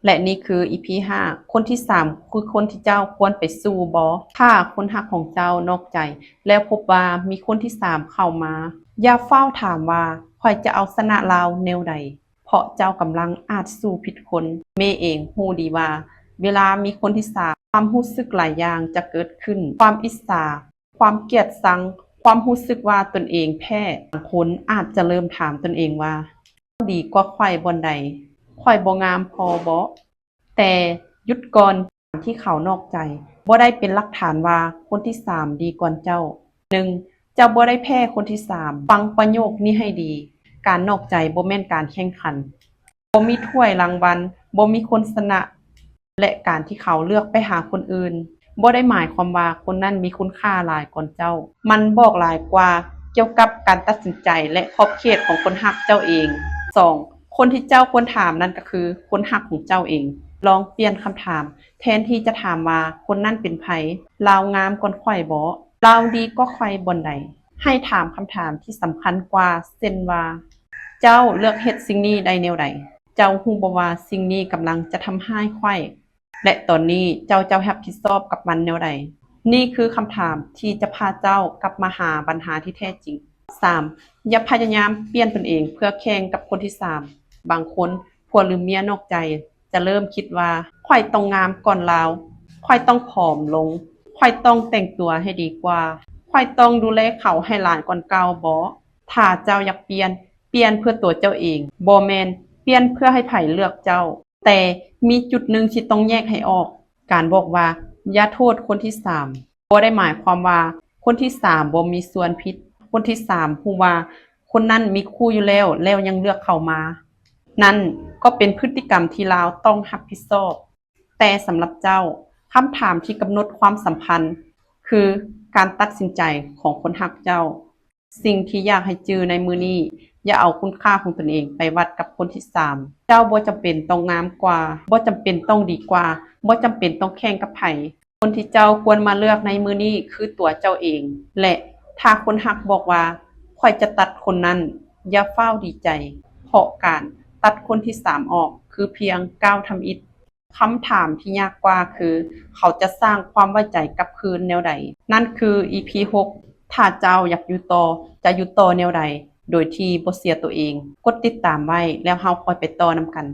ແລະນີ້ຄື ອີພີຫ້າ ຄົນທີສາມຄືຄົນທີ່ເຈົ້າຄວນໄປສູ່ບໍ? ຖ້າຄົນຮັກຂອງເຈົ້ານອກໃຈ ແລ້ວພົບວ່າມີຄົນທີສາມເຂົ້າມາ, ຢ່າຟ້າວຖາມວ່າ ຂ້ອຍຈະເອົາຊະນະລາວແນວໃດ? ເພາະເຈົ້າກຳລັງອາດສູ້ຜິດຄົນ. ເມເອງຮູ້ດີວ່າ ເວລາມີຄົນທີສາມ ຄວາມຮູ້ສຶກຫຼາຍຢ່າງຈະເກີດຂຶ້ນ, ຄວາມອິດສາ, ຄວາມກຽດຊັງ, ຄວາມຮູ້ສຶກວ່າຕົນເອງແພ້. ບາງຄົນອາດຈະເລີ່ມຖາມຕົນເອງວ່າ ເຈົ້າດີກວ່າຂ້ອຍບ່ອນໃດ? ຂ້ອຍບໍ່ງາມພໍບໍ? ແຕ່ຢຸດກ່ອນ, ການທີ່ເຂົານອກໃຈ ບໍ່ໄດ້ເປັນຫຼັກຖານວ່າຄົນທີສາມດີກວ່າເຈົ້າ. ໜຶ່ງ ເຈົ້າບໍ່ໄດ້ແພ້ຄົນທີສາມ. ຟັງປະໂຫຍກນີ້ໃຫ້ດີ, ການນອກໃຈບໍ່ແມ່ນການແຂ່ງຂັນ. ບໍ່ມີຖ້ວຍລາງວັນ, ບໍ່ມີຄົນຊະນະ, ແລະ ການທີ່ເຂົາເລືອກໄປຫາຄົນອື່ນ ບໍ່ໄດ້ໝາຍຄວາມວ່າຄົນນັ້ນມີຄຸນຄ່າຫຼາຍກວ່າເຈົ້າ. ມັນບອກຫຼາຍກວ່າກ່ຽວກັບການຕັດສິນໃຈ ແລະ ຂອບເຂດຂອງຄົນຮັກເຈົ້າເອງ. ສອງ ຄົນທີ່ເຈົ້າຄວນຖາມນັ້ນກໍຄືຄົນຮັກຂອງເຈົ້າເອງ. ລອງປ່ຽນຄຳຖາມ, ແທນທີ່ຈະຖາມວ່າ ຄົນນັ້ນເປັນໃຜ? ລາວງາມກ່ອນຂ້ອຍບໍ? ລາວດີກວ່າຂ້ອຍບ່ອນໃດ? ໃຫ້ຖາມຄຳຖາມທີ່ສຳຄັນກວ່າ, ເຊັ່ນວ່າ ເຈົ້າເລືອກເຮັດສິ່ງນີ້ໄດ້ແນວໃດ? ເຈົ້າຮູ້ບໍ່ວ່າສິ່ງນີ້ກຳລັງຈະທຳຮ້າຍຂ້ອຍ ແລະ ຕອນນີ້ເຈົ້າຈະຮັບຜິດຊອບກັບມັນແນວໃດ? ນີ້ຄືຄຳຖາມທີ່ຈະພາເຈົ້າກັບມາຫາບັນຫາທີ່ແທ້ຈິງ. ສາມ ຢ່າພະຍາຍາມປ່ຽນຕົນເອງເພື່ອແຂ່ງກັບຄົນທີສາມ. ບາງຄົນ ຜົວຫຼືເມຍນອກໃຈ ຈະເລີ່ມຄິດວ່າ ຂ້ອຍຕ້ອງງາມກ່ອນລາວ, ຂ້ອຍຕ້ອງຜອມລົງ, ຂ້ອຍຕ້ອງແຕ່ງຕົວໃຫ້ດີກວ່າ, ຂ້ອຍຕ້ອງດູແລເຂົາໃຫ້ຫຼາຍກ່ອນເກົ່າບໍ? ຖ້າເຈົ້າຢາກປ່ຽນ, ປ່ຽນເພື່ອຕົວເຈົ້າເອງ, ບໍ່ແມ່ນປ່ຽນເພື່ອໃຫ້ໃຜເລືອກເຈົ້າ. ແຕ່ມີຈຸດໜຶ່ງທີ່ຕ້ອງແຍກໃຫ້ອອກ, ການບອກວ່າຢ່າໂທດຄົນທີສາມ ບໍ່ໄດ້ໝາຍຄວາມວ່າຄົນທີສາມບໍ່ມີສ່ວນຜິດ. ຄົນທີສາມຮູ້ວ່າຄົນນັ້ນມີຄູ່ຢູ່ແລ້ວ ແລ້ວຍັງເລືອກເຂົ້າມາ. ນັ້ນກໍເປັນພຶດຕິກຳທີ່ລາວຕ້ອງຮັບຜິດຊອບ. ແຕ່ສຳລັບເຈົ້າ, ຄຳຖາມທີ່ກຳນົດຄວາມສຳພັນ ຄືການຕັດສິນໃຈຂອງຄົນຮັກເຈົ້າ. ສິ່ງທີ່ຢາກໃຫ້ຈື່ໃນມື້ນີ້, ຢ່າເອົາຄຸນຄ່າຂອງຕົນເອງໄປວັດກັບຄົນທີສາມ. ເຈົ້າບໍ່ຈຳເປັນຕ້ອງງາມກວ່າ, ບໍ່ຈຳເປັນຕ້ອງດີກວ່າ, ບໍ່ຈຳເປັນຕ້ອງແຂ່ງກັບໃຜ. ຄົນທີ່ເຈົ້າຄວນມາເລືອກໃນມື້ນີ້ຄືຕົວເຈົ້າເອງ ແລະ ຖ້າຄົນຮັກບອກວ່າ ຂ້ອຍຈະຕັດຄົນນັ້ນ, ຢ່າຟ້າວດີໃຈ, ເພາະການຕັດຄົນທີສາມອອກຄືພຽງກ້າວທຳອິດ. ຄຳຖາມທີ່ຍາກກວ່າຄື ເຂົາຈະສ້າງຄວາມໄວ້ໃຈກັບຄືນແນວໃດ? ນັ້ນຄື ອີພີຫົກ ຖ້າເຈົ້າຢາກຢູ່ຕໍ່, ຈະຢູ່ຕໍ່ແນວໃດ ໂດຍທີ່ບໍ່ເສຍໂຕເອງ? ກົດຕິດຕາມໄວ້ ແລ້ວເຮົາຄ່ອຍໄປຕໍ່ນຳກັນ.